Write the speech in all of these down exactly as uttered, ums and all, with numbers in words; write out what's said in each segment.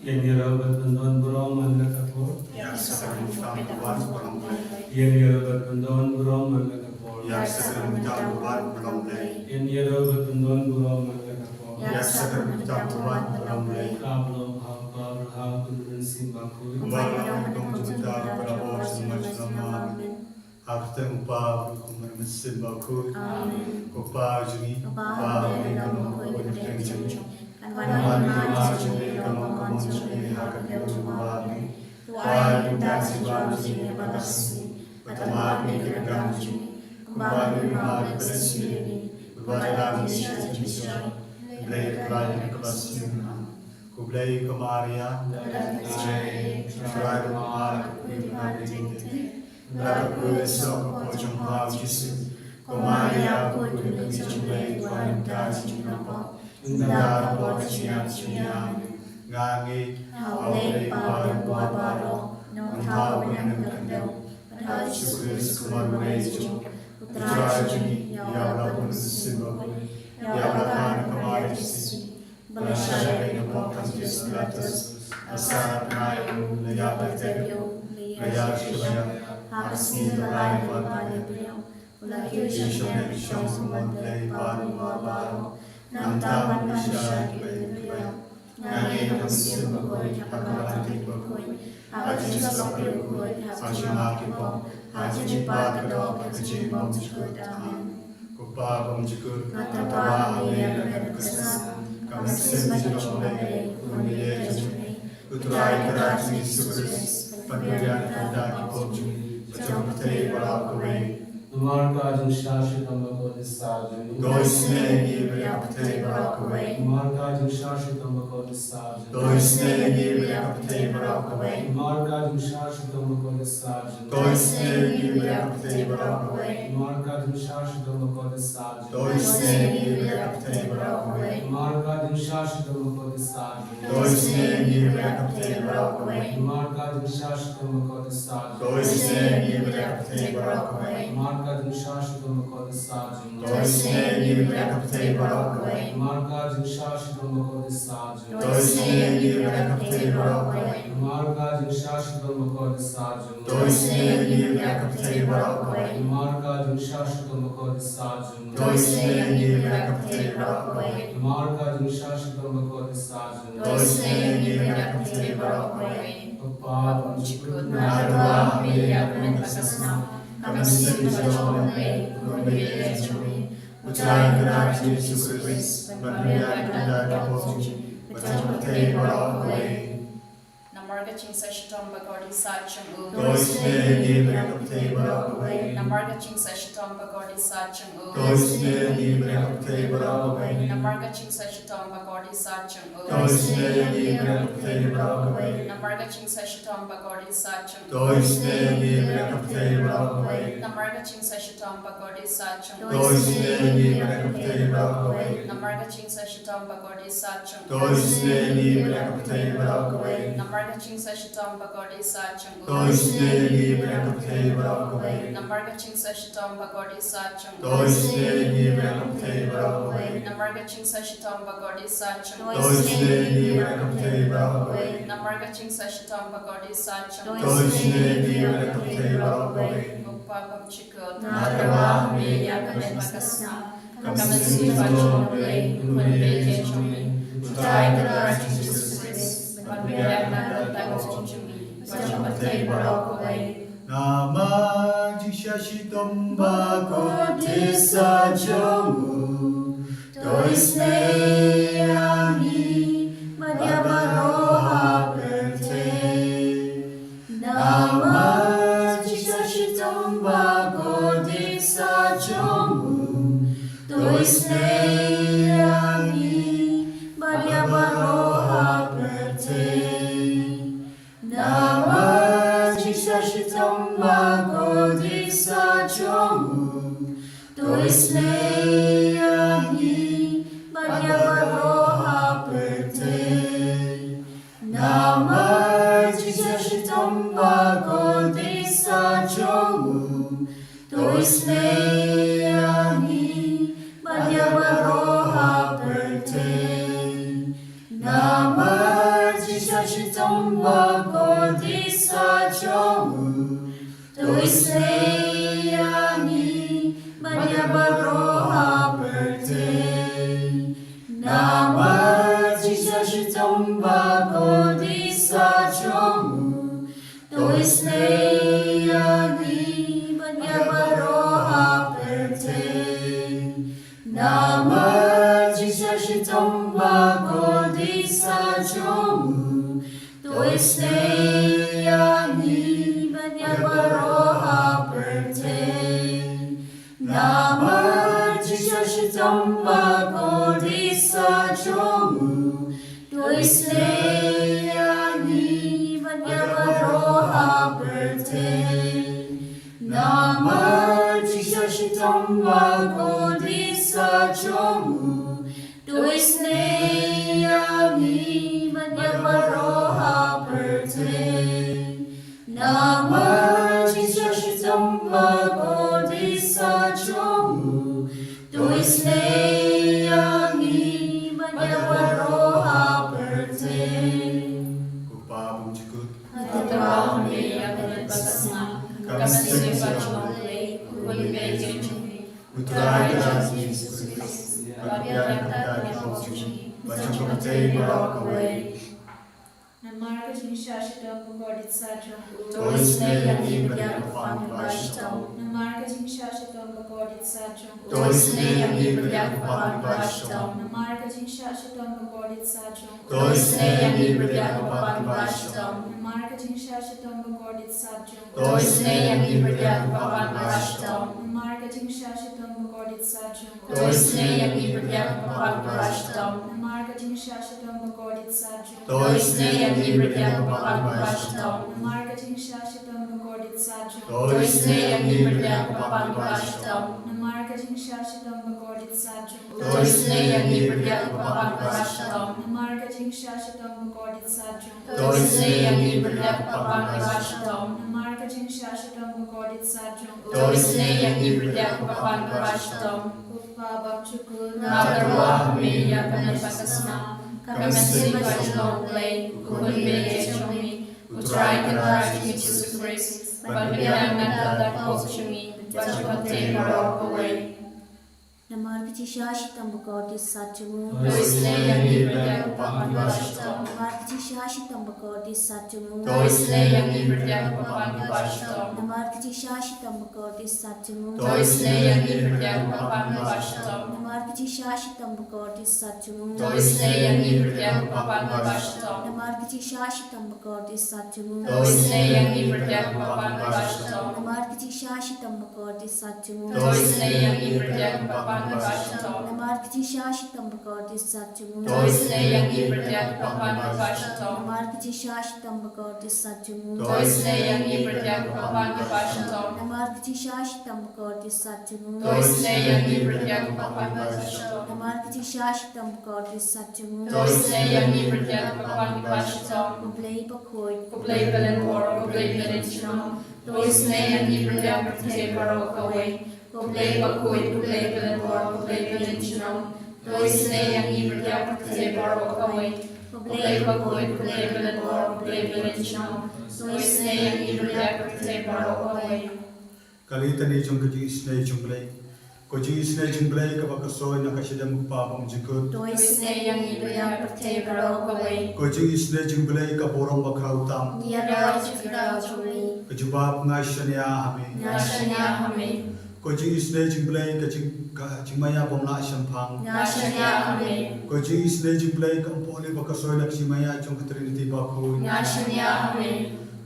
Ïa ngi ruh ban pyndon burom man la ka por. Ïa ka sakram tam ka wan burom Blei. Ïa ngi ruh ban pyndon burom man la ka por. Ïa ka sakram tam ka wan burom Blei. Ïa ngi ruh ban pyndon burom man la ka por. Ïa ka sakram tam ka wan burom Blei. Ka bynta ha u Kpa, bad ha u Khun bad ha u Mynsiem Bakhuid. Kumba long ha ka por, mynta bad barabor, sha shnong. Amen. Ha ka kyrteng u Kpa, u Khun bad u Mynsiem Bakhuid. Amen. Ko Kpa jong ngi, Kpa, uba ha bneng, ka long ka kyrteng jong me. Kan wan ha ka kyrteng jong me, kan long ka mon jong me ha ka kyrteng jong u Kpa jong me. To ai kumta ha ka jingim jong ngi ha kane ka sngi. Bad to map ïa ngi ki kyrdan jong ngi, kumba ngi map ïa ki kyrdan jong ngi. Bad to bud ïa ngi sha temptation. Hynrei to ïa ngi na kaba sniew. Khublei ko Maria, ka don ka jingïeit, U Trai u don bad phi ha ki kynthei. Bad ka kyrteng jong u Kpa jong ngi u Jisu. Ko Maria, ko kyrteng jong u Blei, to ai kumta ha ka jingim jong ngi. Ynda ka por ka jingïap jong ngi. Nga ngeit ha U Blei Kpa u don bad baroh, nongthaw bad nongkynduh. Bad ha U Jisu Khrist u Khun bad u Blei jong ngi. U Trai jong ngi, ïa uba la bun ha u Mynsiem Bakhuid. Ïa uba la kha na ka Mari Theisotti. Ba la shah ïa ka pop ha u Pontius Pilatus. La sah ha u, la ïap, la tep ïa u, la ïaid sha kaba ïap. Ha ka sngi ba lai la ïap, la tep ïa u. La kiew sha ka shong sumar U Blei Kpa u don bad baroh. Nangta un wan ban pynshai ïa ki briew kiba ïap. Nga ngeit ha U Mynsiem Bakhuid, ha ka balang bakhuid, ha ka jingïasyllok bakhuid, ha ka jingmap ki pop, ha ka jingpyrkhat ka doh, ha ka jingim bymjukut. Amen. Ko Kpa bymjukut, nga tharai ïa ka met ka snam, ka mynsiem jong U Blei, U Khun bad U Blei jong ngi. U Trai Kynrad jong ngi Jisu Khrist, ban pynbiang ïa ki briew kiba la pop jong ngi, bad jong ka pyrthei baroh kawei. Namar ka jingshah shitom bakordit sar jong ngi. To isynei ïa ngi bad ïa ka pyrthei baroh kawei. Namar ka jingshah shitom bakordit sar jong ngi. To isynei ïa ngi bad ïa ka pyrthei baroh kawei. Namar ka jingshah shitom bakordit sar jong ngi. To isynei ïa ngi bad ïa ka pyrthei baroh kawei. Namar ka jingshah shitom bakordit sar jong ngi. To isynei ïa ngi bad ïa ka pyrthei baroh kawei. Namar ka jingshah shitom bakordit sar jong ngi. To isynei ïa ngi bad ïa ka pyrthei baroh kawei. Namar ka jingshah shitom bakordit sar jong ngi. To isynei ïa ngi bad ïa ka pyrthei baroh kawei. Namar ka jingshah shitom bakordit sar jong ngi. To isynei ïa ngi bad ïa ka pyrthei baroh kawei. Namar ka jingshah shitom bakordit sar jong ngi. To isynei ïa ngi bad ïa ka pyrthei baroh kawei. Namar ka jingshah shitom bakordit sar jong ngi. To isynei ïa ngi bad ïa ka pyrthei baroh kawei. Namar ka jingshah shitom bakordit sar jong ngi. To isynei ïa ngi bad ïa ka pyrthei baroh kawei. Namar ka jingshah shitom bakordit sar jong ngi. To isynei ïa ngi bad ïa ka pyrthei baroh kawei. Ko Kpa bymjukut, nga tharai ïa ka met ka snam, ka mynsiem jong U Blei, U Khun bad U Blei jong ngi. U Trai Kynrad jong ngi Jisu Khrist, ban pynbiang ïa ki briew kiba la pop jong ngi, bad jong ka pyrthei baroh kawei. Namar ka jingshah shitom bakordit sar jong u. To isynei ïa ngi bad ïa ka pyrthei baroh kawei. Namar ka jingshah shitom bakordit sar jong u. To isynei ïa ngi bad ïa ka pyrthei baroh kawei. Namar ka jingshah shitom bakordit sar jong u. To isynei ïa ngi bad ïa ka pyrthei baroh kawei. Namar ka jingshah shitom bakordit sar jong u. To isynei ïa ngi bad ïa ka pyrthei baroh kawei. Namar ka jingshah shitom bakordit sar jong u. To isynei ïa ngi bad ïa ka pyrthei baroh kawei. Namar ka jingshah shitom bakordit sar jong u. To isynei ïa ngi bad ïa ka pyrthei baroh kawei. Namar ka jingshah shitom bakordit sar jong u. To isynei ïa ngi bad ïa ka pyrthei baroh kawei. Namar ka jingshah shitom bakordit sar jong u. To isynei ïa ngi bad ïa ka pyrthei baroh kawei. Namar ka jingshah shitom bakordit sar jong u. To isynei ïa ngi bad ïa ka pyrthei baroh kawei. Namar ka jingshah shitom bakordit sar jong u. To isynei ïa ngi bad ïa ka pyrthei baroh kawei. Ko Kpa bymjukut, nga tharai ïa ka met ka snam, ka mynsiem jong U Blei, U Khun bad U Blei jong ngi. U Trai Kynrad jong ngi Jisu Khrist, ban pynbiang ïa ki briew kiba la pop jong ngi, bad jong ka pyrthei baroh kawei. Namar ka jingshah shitom bakordit sar jong u. To isynei ïa ngi bad ïa baroh ha pyrthei. Namar ka jingshah shitom bakordit sar jong u. To isynei ïa ngi bad ïa baroh ha pyrthei. Namar ka jingshah shitom bakordit sar jong u. To isynei ïa ngi bad ïa baroh ha pyrthei. Namar ka jingshah shitom bakordit sar jong u. To isynei ïa ngi bad ïa baroh ha pyrthei. Namar ka jingshah Tang ba kordit sa jong u, to isynei ïa ngi bad ïa baroh ha pyrthei. Namar jingshah shitom ba kordit sa jong u, to isynei ïa ngi bad ïa baroh ha pyrthei. Namar jingshah shitom ba kordit sa jong u, to isynei ïa ngi bad ïa baroh ha pyrthei. Namar jingshah shitom ba kordit sa jong u, to isynei ïa ngi bad ïa baroh ha pyrthei. Namar jingshah shitom ba kordit sa jong u, to isynei ïa ngi bad ïa baroh ha pyrthei. Namar jingshah shitom ba kordit sa jong u, to isynei ïa ngi bad ïa baroh ha pyrthei. Ko Pa bymjukut, nga tyrwa ha me ïa kane ka basnam, ka mynsiem ba jong U Blei, U Blei jong ngi, U Trai ka Jisu Khrist, bad ïa kata ka jong ngi, bad jong ka pyrthei baroh kawei. Namar ka jingshah shitom ba kordit sa jong u, to isynei ïa ngi bad ïa ka kyrpang kaba shitom. Namar ka jingshah shitom ba kordit sa jong u, to isynei ïa ngi bad ïa ka kyrpang kaba shitom. Namar ka jingshah shitom ba kordit sa jong u, to isynei ïa ngi bad ïa ka kyrpang kaba shitom. Namar ka jingshah shitom ba kordit sa jong u, to isynei ïa ngi bad ïa ka kyrpang kaba shitom. Namar ka jingshah shitom ba kordit sa jong u, to isynei ïa ngi bad ïa ka kyrpang kaba shitom. Namar ka jingshah shitom ba kordit sa jong u, to isynei ïa ngi bad ïa ka kyrpang kaba shitom. Namar ka jingshah shitom ba kordit sa jong u, to isynei ïa ngi bad ïa ka kyrpang kaba shitom. Namar ka jingshah shitom ba kordit sa jong u, to isynei ïa ngi bad ïa ka kyrpang kaba shitom. Namar ka jingshah shitom ba kordit sa jong u, to isynei ïa ngi bad ïa ka kyrpang kaba shitom. Namar ka jingshah shitom ba kordit sa jong u, to isynei ïa ngi bad ïa ka kyrpang kaba shitom. Ko Pa bymjukut, nga tyrwa ha me ïa kane ka basnam, ka mynsiem ba jong U Blei, U Blei jong ngi, U Trai ka Jisu Khrist, bad ïa kata ka jong ngi, bad jong ka pyrthei baroh kawei. Namar ka jingshah shitom ba kordit sa jong u, to isynei ïa ngi bad ïa ka kyrpang kaba shitom. Namar ka jingshah shitom ba kordit sa jong u, to isynei ïa ngi bad ïa ka kyrpang kaba shitom. Namar ka jingshah shitom ba kordit sa jong u, to isynei ïa ngi bad ïa ka kyrpang kaba shitom. Namar ka jingshah shitom ba kordit sa jong u, to isynei ïa ngi bad ïa ka kyrpang kaba shitom. Namar ka jingshah shitom ba kordit sa jong u, to isynei ïa ngi bad ïa ka kyrpang kaba shitom. Namar ka jingshah shitom ba kordit sa jong u, to isynei ïa ngi bad ïa ka kyrpang kaba shitom. Namar ka jingshah shitom ba kordit sa jong u, to isynei ïa ngi bad ïa ka kyrpang kaba shitom. Namar ka jingshah shitom ba kordit sa jong u, to isynei ïa ngi bad ïa ka kyrpang kaba shitom. Namar ka jingshah shitom ba kordit sa jong u, to isynei ïa ngi bad ïa ka kyrpang kaba shitom. Namar ka jingshah shitom ba kordit sa jong u, to isynei ïa ngi bad ïa ka kyrpang kaba shitom. Ko Blei bakhuid, ko Blei ba lyngkor, ko Blei ba lyngkhuid, to isynei ïa ngi bad ïa ka pyrthei baroh kawei. Ko Blei bakhuid, ko Blei ba lyngkor, ko Blei ba lyngkhuid, to isynei ïa ngi bad ïa ka pyrthei baroh kawei. Ko Blei bakhuid, ko Blei ba lyngkor, ko Blei ba lyngkhuid, to isynei ïa ngi bad ïa ka pyrthei baroh kawei. Ka Litani jong ka jingisynei jong U Blei. Ko jingisynei jong U Blei kaba ka soi na ka shadem U Kpa bymjukut, to isynei ïa ngi bad ïa ka pyrthei baroh kawei. Ko jingisynei jong U Blei ka burom bakhraw tam, ïa ka jingkyrkhu jong ngi. Ka jubab, nga shaniah ha me. Nga shaniah ha me. Ko jingisynei jong U Blei ka jing, ka jingmaïa bym lah shemphang, nga shaniah ha me. Ko jingisynei jong U Blei ka umpoh liba ka soi na ka jingmaïa jong ka Trinity bakhuid, nga shaniah ha me.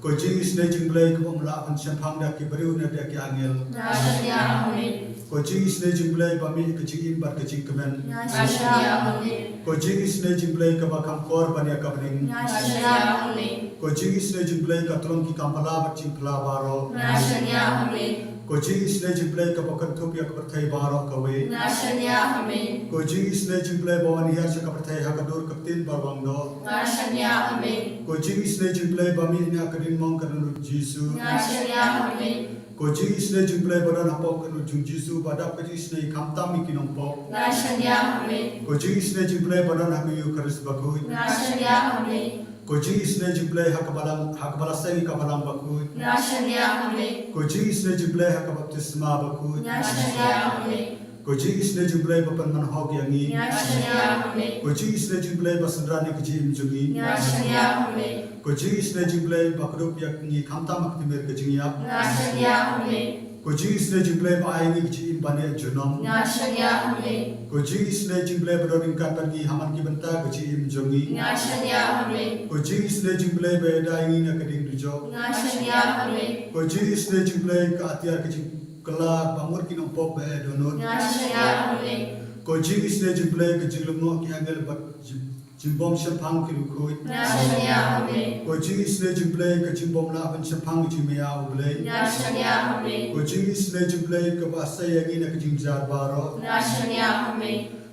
Ko jingisynei jong U Blei kaba ym lah ban shemphang da ki briew ne da ki angel, nga shaniah ha me. Ko jingisynei jong U Blei ba mih ka jingim bad ka jingkmen, nga shaniah ha me. Ko jingisynei jong U Blei kaba kham kor ban ïa ka bneng, nga shaniah ha me. Ko jingisynei jong U Blei ka tlong ki kam pla bad jingpla baroh, nga shaniah ha me. Ko jingisynei jong U Blei kaba kynthup ïa ka pyrthei baroh kawei, nga shaniah ha me. Ko jingisynei jong U Blei ba wan hiar sha ka pyrthei ha ka dur ka ktien ba ruh ym doh, nga shaniah ha me. Ko jingisynei jong U Blei ba mih na ka diengmong ka dohnud Jisu, nga shaniah ha me. Ko jingisynei jong U Blei ba don hapoh ka dohnud jong Jisu ba dap ka jingisynei khamtam ïa ki nongpop, nga shaniah ha me. Ko jingisynei jong U Blei ba don ha ka Eukharist bakhuid, nga shaniah ha me. Ko jingisynei jong U Blei ha ka balang, ha ka balang seng ka balang bakhuid. Nga shaniah ha me. Ko jingisynei jong U Blei ha ka baptisma bakhuid. Nga shaniah ha me. Ko jingisynei jong U Blei ba pynman hok ïa ngi. Nga shaniah ha me. Ko jingisynei jong U Blei ba synran ïa ka jingim jong ngi. Nga shaniah ha me. Ko jingisynei jong U Blei ba kdup ïa ngi khamtam ha ka tmier ka jingïap. Nga shaniah ha me. Ko jingisynei jong U Blei ba ai ngi ka jingim ban ïa junom. Nga shaniah ha me. Ko jingisynei jong U Blei ba don ryngkat bad ngi ha man ki bynta ka jingim jong ngi. Nga shaniah ha me. Ko jingisynei jong U Blei ba ïada ïa ngi na ka ding dujok. Nga shaniah ha me. Ko jingisynei jong U Blei ka atiar ka jingkylla ba mut ki nongpop ba ïa dohnud. Nga shaniah ha me. Ko jingisynei jong U Blei ka jinglyngngoh ki angel bad jing- Jingbym shemphang ki riewkhuid. Nga shaniah ha me. Ko jingisynei jong U Blei ka jingbym lah ban shemphang ka jingmih ïa U Blei. Nga shaniah ha me. Ko jingisynei jong U Blei kaba sei ïa ngi na ka jingjia baroh. Nga shaniah ha me.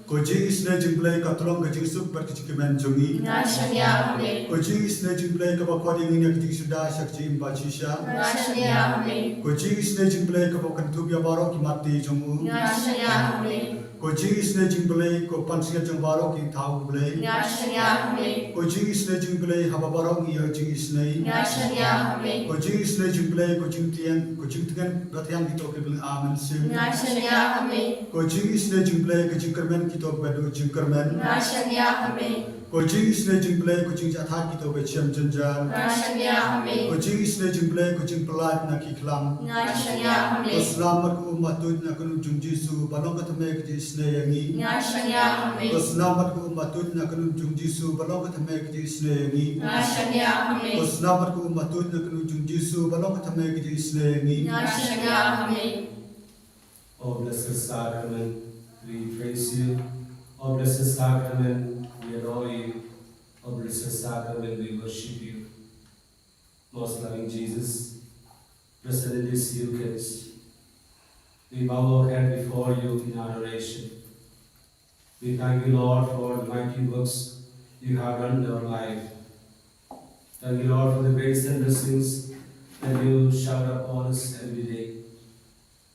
Ko jingisynei jong U Blei ka tyllong ka jingsuk bad ka jingkmen jong ngi. Nga shaniah ha me. Ko jingisynei jong U Blei kaba khot ïa ngi na ka jingshitom sha ka jingim ba shisha. Nga shaniah ha me. Ko jingisynei jong U Blei kaba kynthup ïa baroh ki mat jong u. Nga shaniah ha me. Ko jingisynei jong U Blei, ko pansngiat jong baroh ki thaw U Blei. Nga shaniah ha me. Ko jingisynei jong U Blei, haba baroh ngi ïoh jingisynei. Nga shaniah ha me. Ko jingisynei jong U Blei, ko jingtieng, ko jingtngen ba thiang kito ki bling amen sim. Nga shaniah ha me. Ko jingisynei jong U Blei, ko jingkyrmen kito ba duh jingkyrmen. Nga shaniah ha me. Ko jingisynei jong U Blei, ko jingjahthait kito ba shem jynjar. Nga shaniah ha me. Ko jingisynei jong U Blei, ko jingpyllait na ki khlam. Nga shaniah ha me. Ko slam bad ko um ba tuid na kynhun jong U Jisu, ba long ka thymmai ka jingisynei ïa ngi. Nga shaniah ha me. Ko slam bad ko um ba tuid na kynhun jong U Jisu, ba long ka thymmai ka jingisynei ïa ngi. Nga shaniah ha me. Ko slam bad ko um ba tuid na kynhun jong U Jisu, ba long ka thymmai ka jingisynei ïa ngi. Nga shaniah ha me. Oh, blessed sacrament, we praise you. Oh, blessed sacrament, we adore you. Oh, blessed sacrament, we worship you. Most loving Jesus, present in this Eucharist, we bow our head before you in adoration. We thank you, Lord, for the mighty works you have done in our life. Thank you, Lord, for the grace and blessings that you shower upon us every day,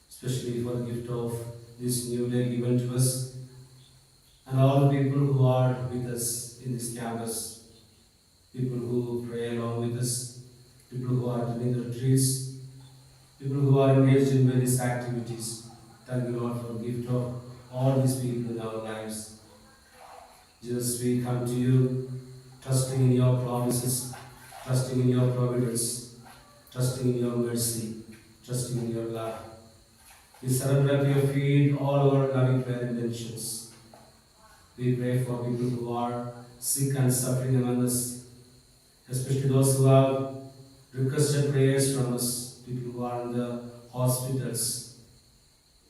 especially for the gift of this new day given to us, and all the people who are with us in this campus, people who pray along with us, people who are attending the retreats, people who are engaged in various activities. Thank you, Lord, for the gift of all these people in our lives. Jesus, we come to you, trusting in your promises, trusting in your providence, trusting in your mercy, trusting in your love. We surrender at your feet all our loving prayer intentions. We pray for people who are sick and suffering among us, especially those who have requested prayers from us, people who are in the hospitals,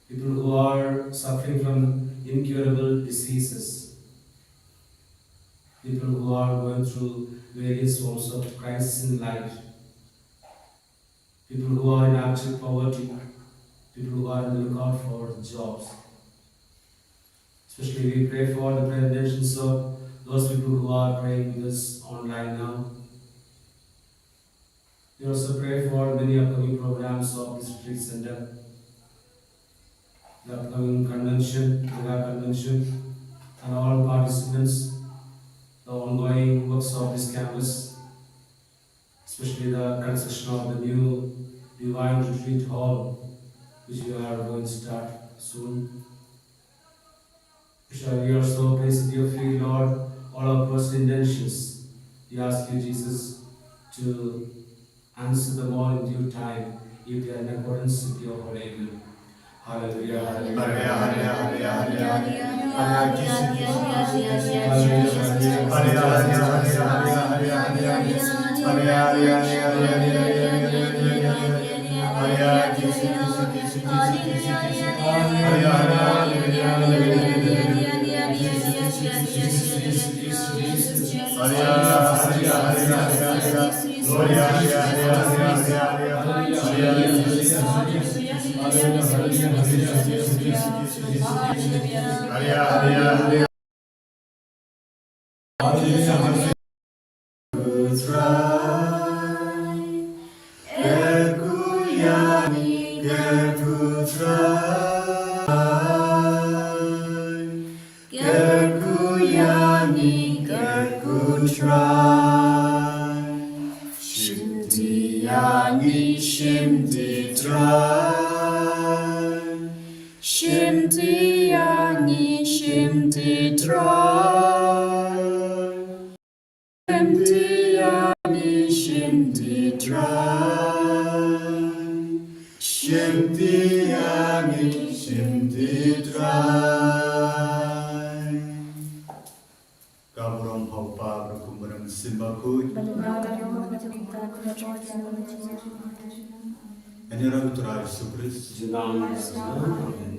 people who are suffering from incurable diseases, people who are going through various forms of crisis in life, people who are in abject poverty, people who are in the lookout for jobs. Especially, we pray for the prayer intentions of those people who are praying with us online now. We also pray for many upcoming programs of this retreat center, the upcoming convention, Mega Convention, and all participants, the ongoing works of this campus, especially the construction of the new Divine Retreat Hall, which we are going to start soon. Shall we also place at your feet, Lord, all our personal intentions? We ask you, Jesus, to answer them all in due time, if they are in accordance with your holy will. Hallelujah, hallelujah, hallelujah, hallelujah, hallelujah. Shim ti trai, shim ti ïa ngi, shim ti trai. Shim ti ïa ngi, shim ti trai. Shim ti ïa ngi, shim ti trai. Ka burom ha u Pa, bad u Khun bad u Mynsiem Bakhuid. Ngan ïarap ïa u Trai Jisu Khrist. Junom.